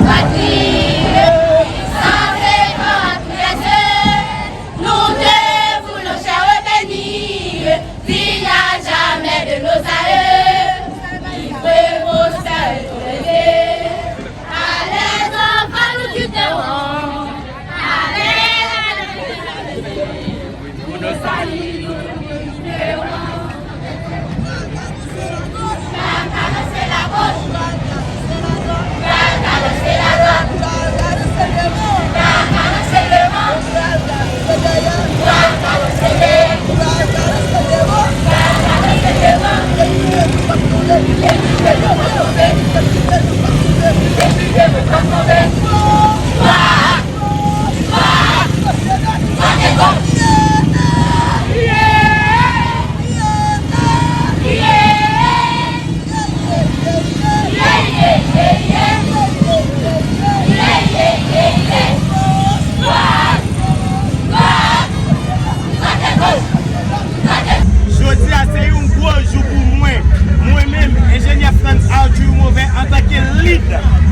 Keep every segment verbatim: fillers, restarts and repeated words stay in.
Patrie, ça fait partie des yeux. Nous te voulons, cher revenir, village jamais de nos aïeux. Qui prévaut ça et tous les yeux. Allez, enfants, nous quitterons. Allez, allez. Jodi a se yon gwo jou pou mwen. Mwen menm, enjenyè Frantz Arthur Mauvais, antanke lid,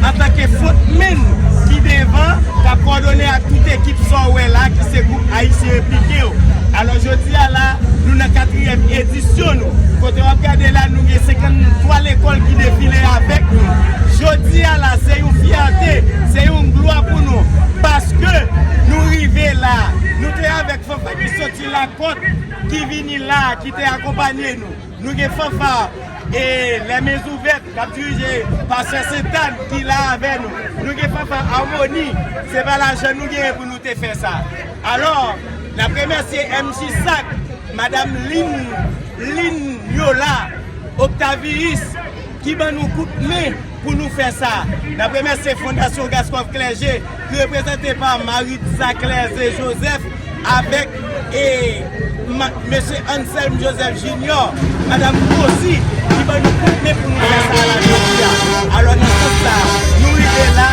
antanke frontman ki devan, k ap kòdone ak tout ekip sa w wè la, ki se gwoup Ayisyen Replike yo. Alò, jodi a la, nou nan katriyèm edisyon nou. Kote w ap gade la, nou gen senkanntwa lekòl ki defile avèk nou. Jodi a la, se yon fyète, se yon glwa pou nou. Paske nou rive la, nou te avèk fanfa ki soti Lakòt, ki vini la, ki te akonpanye nou. Nou gen fanfa, e, Les Mains Ouvertes, k ap dirije pa Sè Sentàn, ki la avè nou. Nou gen fanfa Amoni, se pa lajan nou genyen pou nou te fè sa. Alò, n ap remèsye M J Sac, Madam Lin, Lin Yola, Octavius, ki ban nou kout men pou nou fè sa. N ap remèsye Fondasyon Gaskov Clergé, ki reprezante pa Maritza Clergé Joseph, avèk, e, ma-, Mesye Anselme Joseph Junior, Madam Rossy, ki ban nou kout men pou nou fè sa la jodi a. Alò, nan sans sa, nou rive la.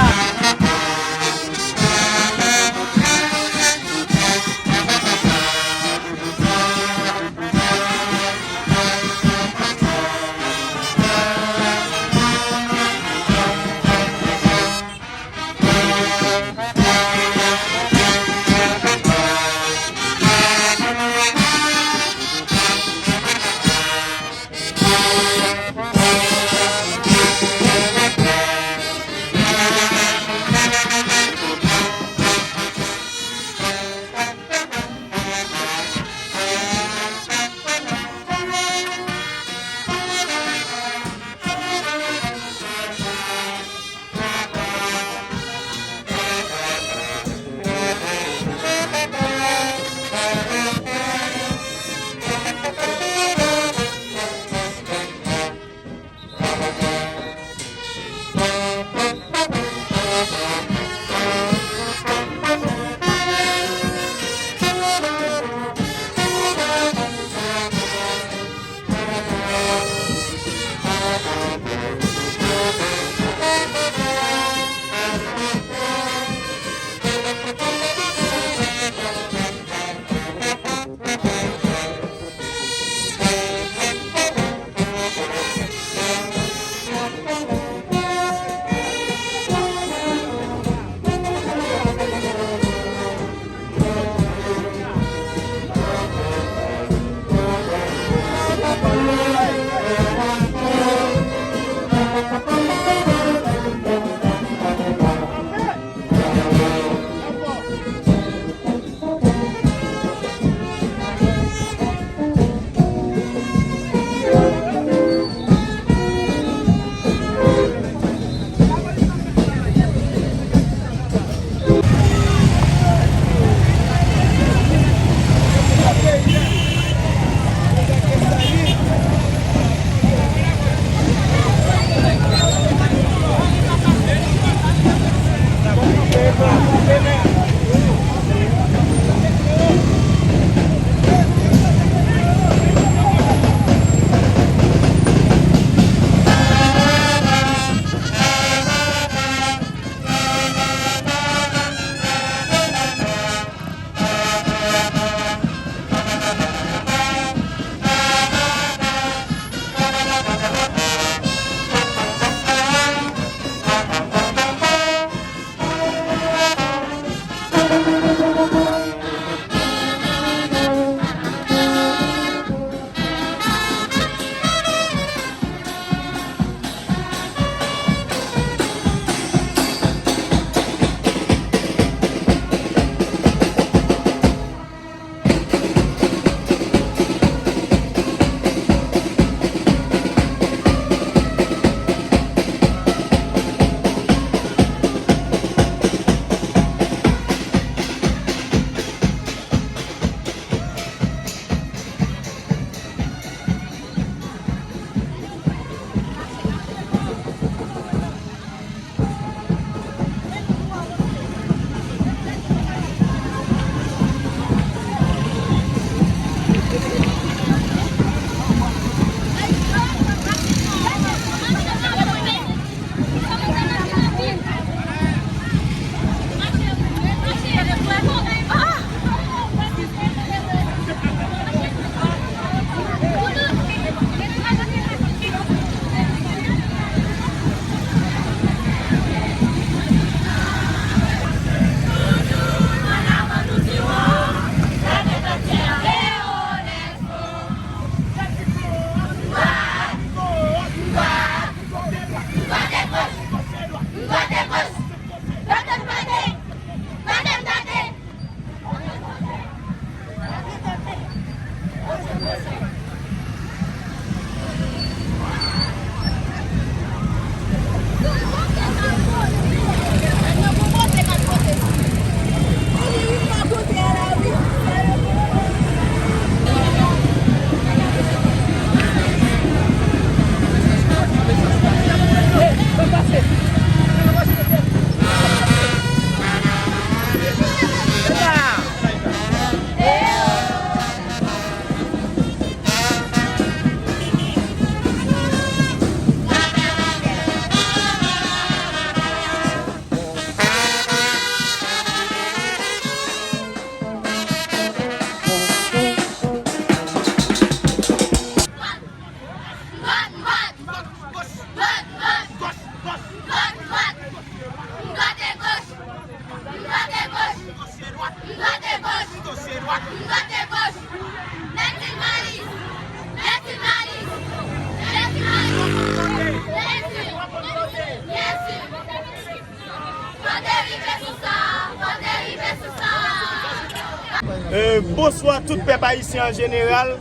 Euh, bonswa tout pèp ayisyen an jeneral.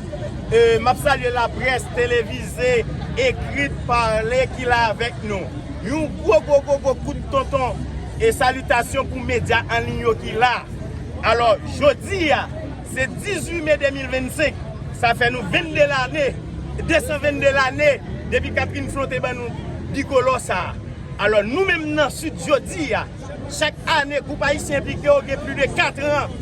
Euh, m ap salye laprès televize, ekrit, pale ki la avèk nou. Yon gwo, gwo, gwo, gwo kout tonton e salitasyon pou medya an liy yo ki la. Alò, jodi a, se dizuit me de mil vennsenk. Sa fè nou vennde lane, de san vennde lane, depi Catherine Flon te ban nou bigolo sa a. Alò, nou menm nan Sid jodi a, chak ane, gwoup ayisyen enplike yo gen plis de kat an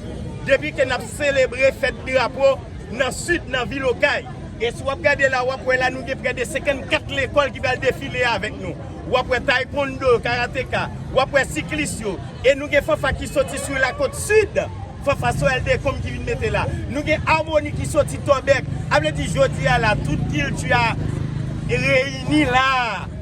depi ke n ap selebre fèt drapo nan Sid, nan vil Okay. E si w ap gade la, w ap wè la, nou gen prè de senkannkat lekòl ki pral defile avèk nou. W ap wè taekwondo, karateka, w ap wè siklis yo. E nou gen fanfa ki soti sou lakòt Sid, fanfa Sorel Decombre ki vin mete la. Nou gen amoni ki soti Tòbèk. A vle di, jodi a la, tout kilti a reyini la.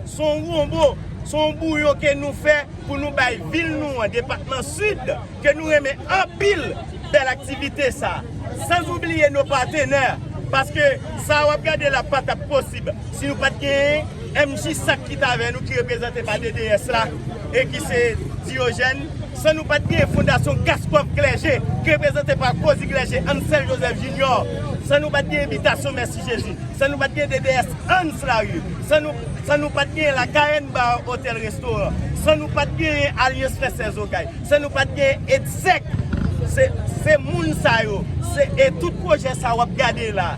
Se yon wonbo, se yon bouyon ke nou fè pou nou bay vil nou an, depatman Sid, ke nou renmen anpil, bèl aktivite sa. San oubliye nos partenaires, paske sa w ap gade la pa t ap posib si nou pa t genyen M J Sac ki t avè nou, ki reprezante pa D D S la, e ki se Diogène. San nou pa t genyen Fondasyon Gascov Clergé, ki reprezante pa Cozy Clergé, Ansel Joseph Junior. San nou pa t genyen Bitasyon Mèsi Jezi. San nou pa t genyen D D S Anse Larue. San nou, san nou pa t genyen La Cayenne Bar Hôtel Restaurant. San nou pa t genyen Alyans Fransèz Okay. San nou pa t genyen Edsec. Se, se moun sa yo. Se, e tout pwojè sa w ap gade la,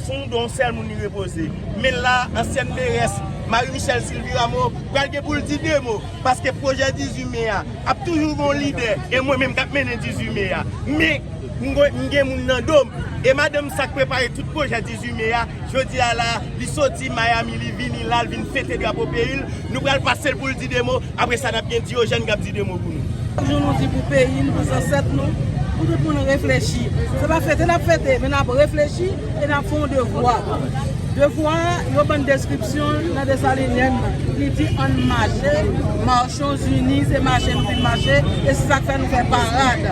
se yon do yon sèl moun li repoze. Men la, ansyèn merès Marie Michelle Sylvie Rameau pral gen pou l di de mo. Paske pwojè dizuit me a ap toujou gen yon lidè. E mwen menm k ap mennen dizuit me a. Men, m gen, m gen moun nan do m. E madanm sa k prepare tout pwojè dizuit me a, jodi a la, li soti Miami, li vini la, li vin fete drapo peyi l. Nou pral pase l pou l di de mo. Apre sa, n ap gen Diogène k ap di de mo pou nou. Chak jou nou di pou peyi n, pou zansèt nou, pou tout moun reflechi. Se pa fete n ap fete, men n ap reflechi e n ap fè yon devwa. Devwa a, yo ban n deskripsyon l nan Dessalines, li di ann mache, marchons unis, se mache nou vin mache, e se sa k fè nou fè parad.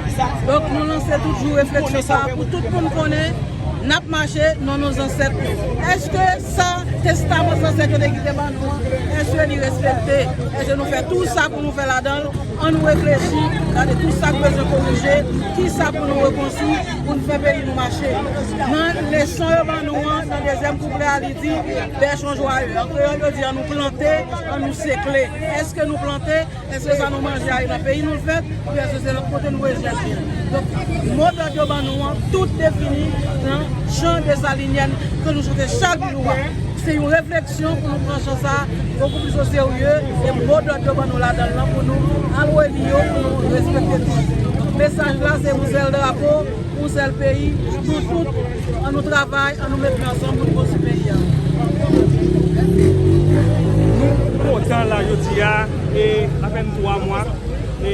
Donk, nou lanse toujou refleksyon sa a pou tout moun konnen, n ap mache nan non zansèt nou. Èske sa, testaman zansèt yo te kite ban nou an, èske li respekte? Èske nou fè tou sa pou nou fè ladan l? Ann nou reflechi, gade tou sa k bezwen korije, kisa pou nou rekonstwi pou n fè peyi nou mache. Nan leson yo ban nou an, nan dezyèm kouplè a, li di, bêchons joyeux. An kreyòl, yo di, ann nou plante, ann nou sekle. Èske nou plante? Èske sa nou manje a, e nan peyi nou l fèt, oubyen èske se lòt kote nou rejwenn li? Donk, modòd yo ban nou an, tout defini nan chan desalinyen ke nou chante chak jou a. Se yon refleksyon pou nou pran chan sa a bokou plis o serye, e modòd yo ban nou ladan l lan pou nou al reli yo, pou nou respekte tout. Mesaj la, se yon sèl drapo, yon sèl peyi, nou tout, ann nou travay, ann nou met men ansanm pou nou konstwi peyi a. Nou kontan la jodi a, e apèn twa mwa, e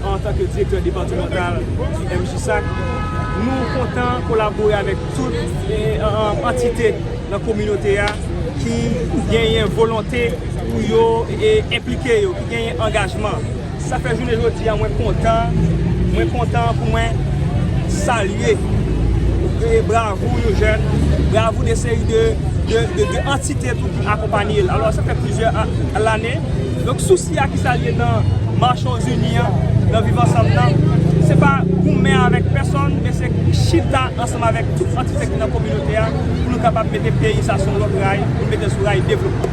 antanke direktè depatmantal di M J Sac, nou kontan kolabore avèk tout, e, an, antite nan kominote a ki genyen volonte pou yo, e, enplike yo, ki genyen angajman. Sa fè jounen jodi a, mwen kontan, mwen kontan pou mwen salye, e, bravou yon jèn, bravou de seri de, de, de, de antite tou ki akonpanye l. Alò, sa fè plizyè a, lane. Donk, sousi a ki sa l ye nan Marchons Unis an, nan Viv Ansanm nan, se pa goumen avèk pèsonn, men se chita ansanm avèk tout antite ki nan kominote a, pou nou kapab mete peyi sa sou yon lòt ray, pou nou mete l sou ray devlopman.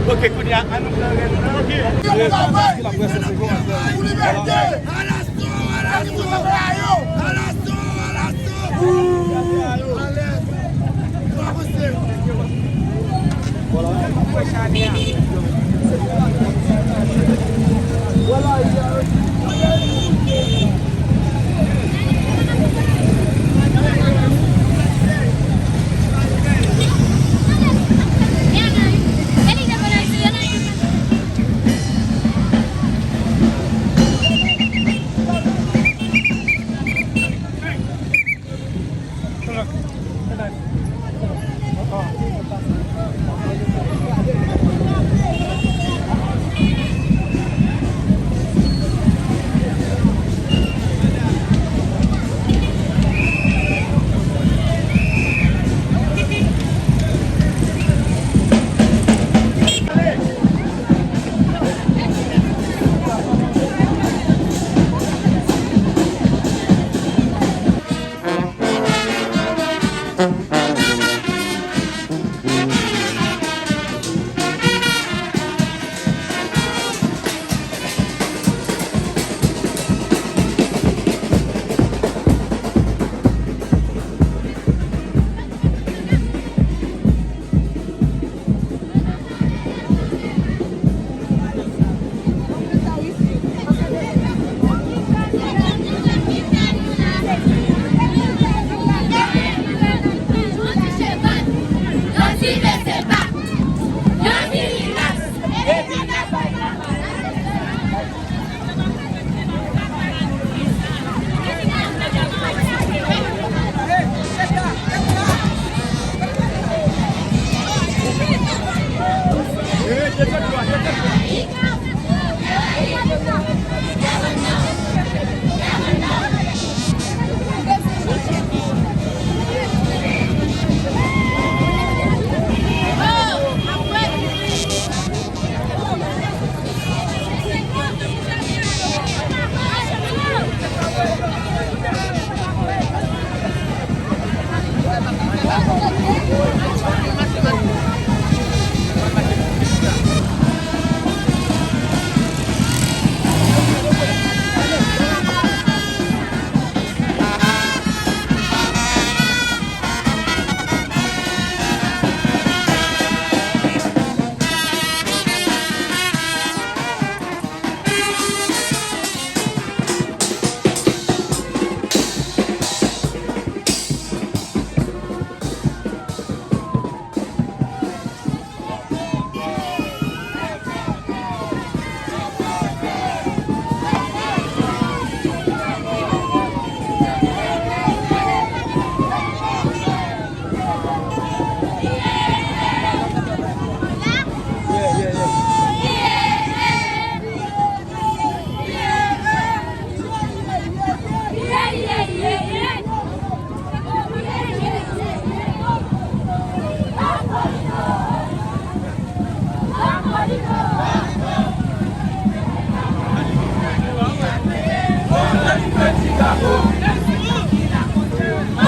Ok, kounye a, ann nou pran rèl nan. Pou libète! Alaso! Alaso! Alaso! Alaso! Alèz! Nou avanse!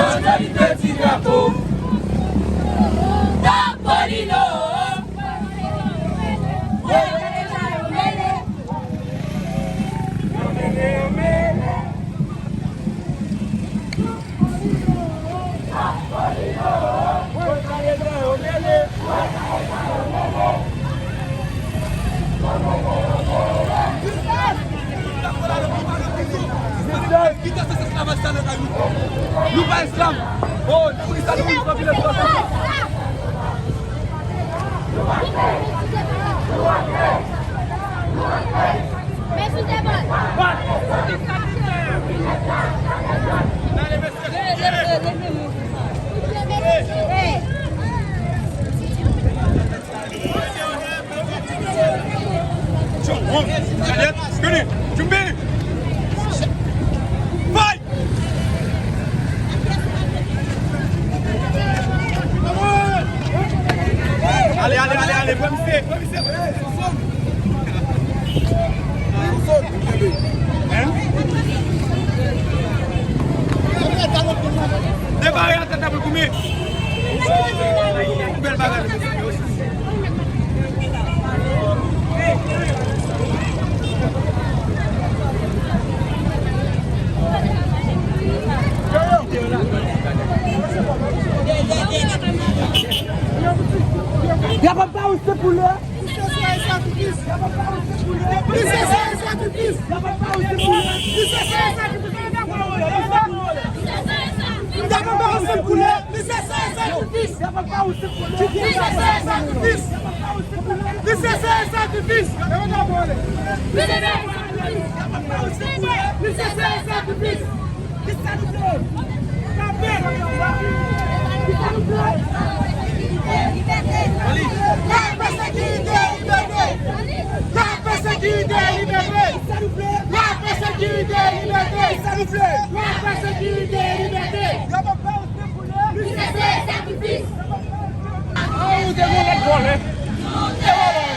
Otorite ti drapo. Drapo Lino. Kite sa, se esklavaj sa nan kay nou. Nou pa esklav. Oh, poukisa nou vin fè vile pou sa? Fight! Ale, ale, ale, ale, pran misye, pran misye, pran misye. Hein? Depare atè tabl goumen. Bèl bagay. Y ap ap ba ou se pou lè. Li se sè e sakrifis. Li se sè e sakrifis. Li se sè e sakrifis. Li se sè e sakrifis. Li se sè e sakrifis. Li se sè e sakrifis. Li se sè e sakrifis. Kisa nou vle? Lapè! Kisa nou vle? Lapè, sekirite, libète! Lapè, sekirite, libète! Kisa nou vle? Lapè, sekirite, libète! Kisa nou vle? Lapè, sekirite, libète! Yo pa fè yon sen pou nou! Li se sè e sakrifis! Ou te gon lòt vòlè. Ou te vòlè.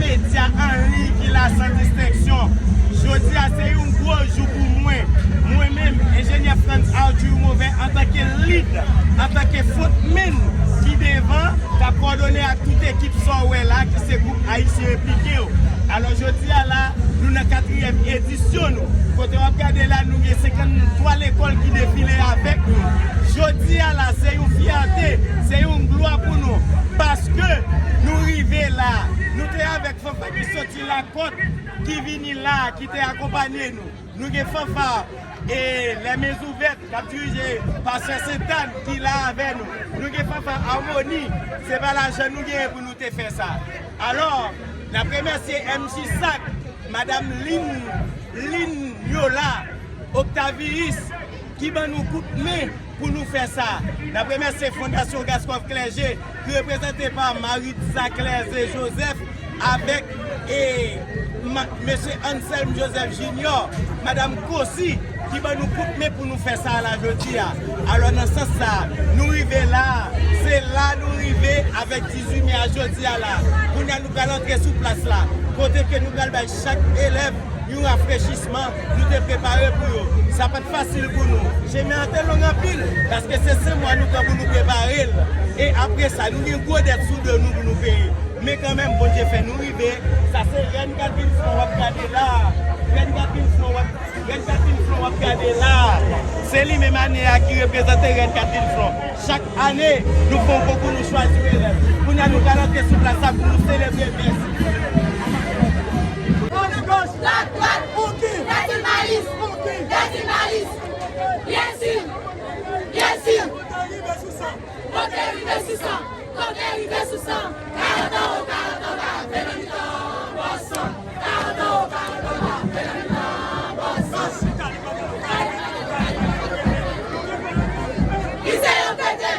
Medya an liy ki la san distenksyon. Jodi a se yon gwo jou pou mwen. Mwen menm, enjenyè Frantz Arthur Mauvais, antanke lid, antanke frontman ki devan, k ap kòdone ak tout ekip sa w wè la, ki se gwoup Ayisyen Enplike yo. Alò, jodi a la, nou nan katriyèm edisyon nou. Kote w ap gade la, nou gen senkanntwa lekòl ki defile avèk nou. Jodi a la, se yon fyète, se yon glwa pou nou, paske nou rive la. Nou te avèk fanfa ki soti Lakòt, ki vini la, ki te akonpanye nou. Nou gen fanfa e Les Mains Ouvertes, k ap dirije pa Sè Sentàn, ki la avè nou. Nou gen fanfa Amoni, se pa lajan nou genyen pou nou te fè sa. Alò, n ap remèsye M J Sac, Madam Lin, Lin Yola, Octavius, ki ban nou kout men pou nou fè sa. N ap remèsye Fondasyon Gaskov Clergé, ki reprezante pa Maritza Clergé Joseph, avèk, e, ma-, mesye Anselme Joseph Junior, Madam Cossy, ki ban nou kout men pou nou fè sa la jodi a. Alò, nan sans sa, nou rive la, se la nou rive avèk dizuit me a jodi a la. Kounye a nou pral antre sou plas la, kote ke nou pral bay chak elèv yon rafrechisman nou te prepare pou yo. Sa pa t fasil pou nou. Chemen an te long anpil, paske se senk mwa nou pran pou nou prepare l. E apre sa, nou gen gwo dèt sou do nou pou nou peye. Men kanmenm, Bondye fè nou rive. Sa se Rèn Kat Vin Flon w ap gade la. Rèn Kat Vin Flon w ap, Rèn Kat Vin Flon w ap gade la. Se li menm ane a ki reprezante Rèn Kat Vin Flon. Chak ane, nou fè yon konkou, nou chwazi yon elèv. Kounye a, nou pral antre sou plas la pou nou selebre. Mèsi. Gòch, gòch. Dwat, dwat. Pou ki? Dèsil Malis. Pou ki? Dèsil Malis. Byen si. Byen si. Kote rive sou san? Kote rive sou san? Kote rive sou san? Karant an wo, karant an ba, fè nan mitan bò san. Karant an wo, karant an ba, fè nan mitan bò san. Lise yo fete,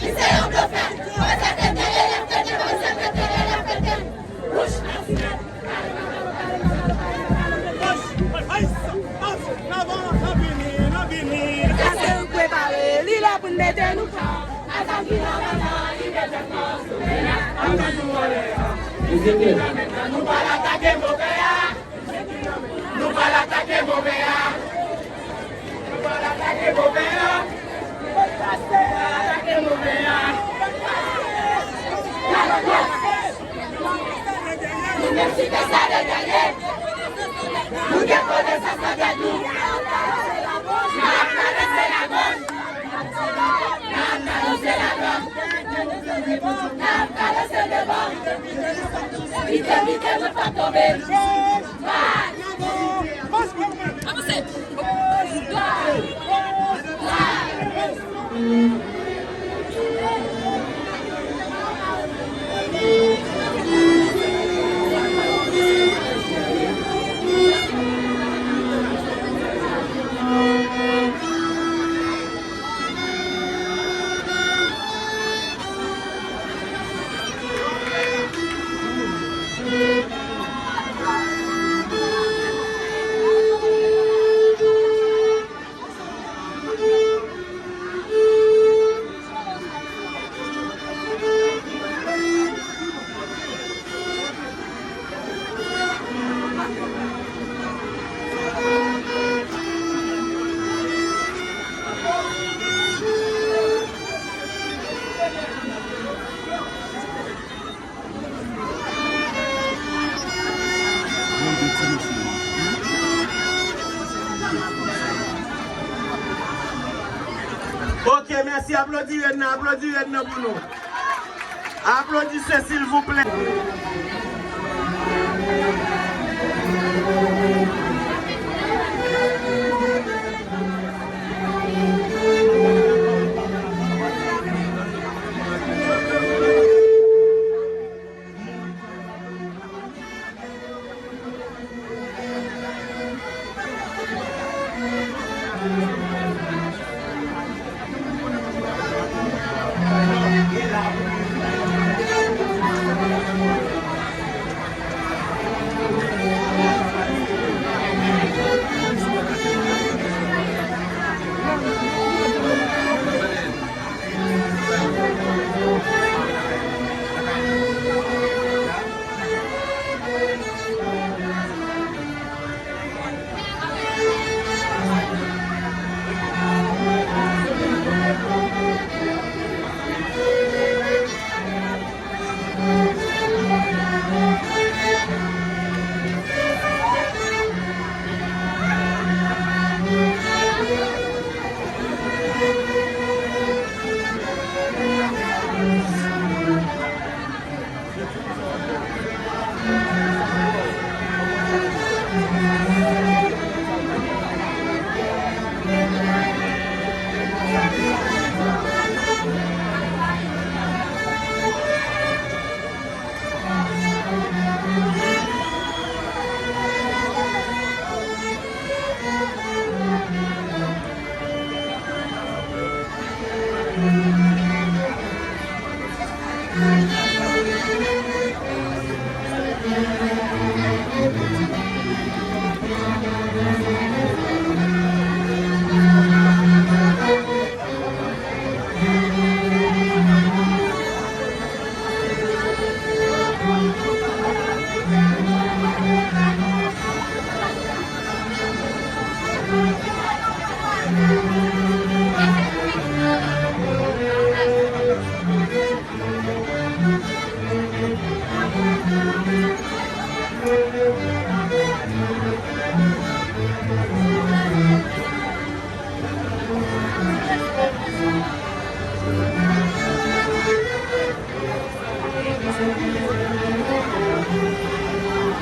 lise yo blofè. Pwofesè fete, elèv fete, pwofesè fete, elèv fete. Wouch, asinèt. Sa se nou k prepare, li lè pou n mete nou. Nou pral atake move a. Nou pral atake move a. Nou pral atake move a. Atake move a. Nou gen site sa de gade. Nou gen konesans nan tèt nou. N ap travèse lagoch. N ap travèse lagoch. N ap travèse devan. Vite, vite, nou p ap tonbe. Avanse. Ok, mèsi. Aplodi rèn nan, aplodi rèn nan pou nou. Aplodisez, silvouplè.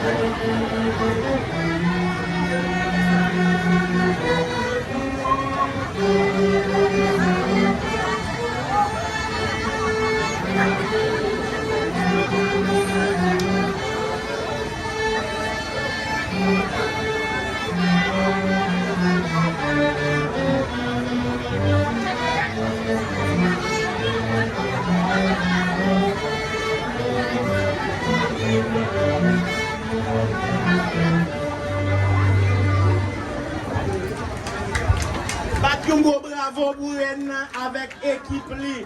Bat yon gwo bravo pou rèn nan avèk ekip li.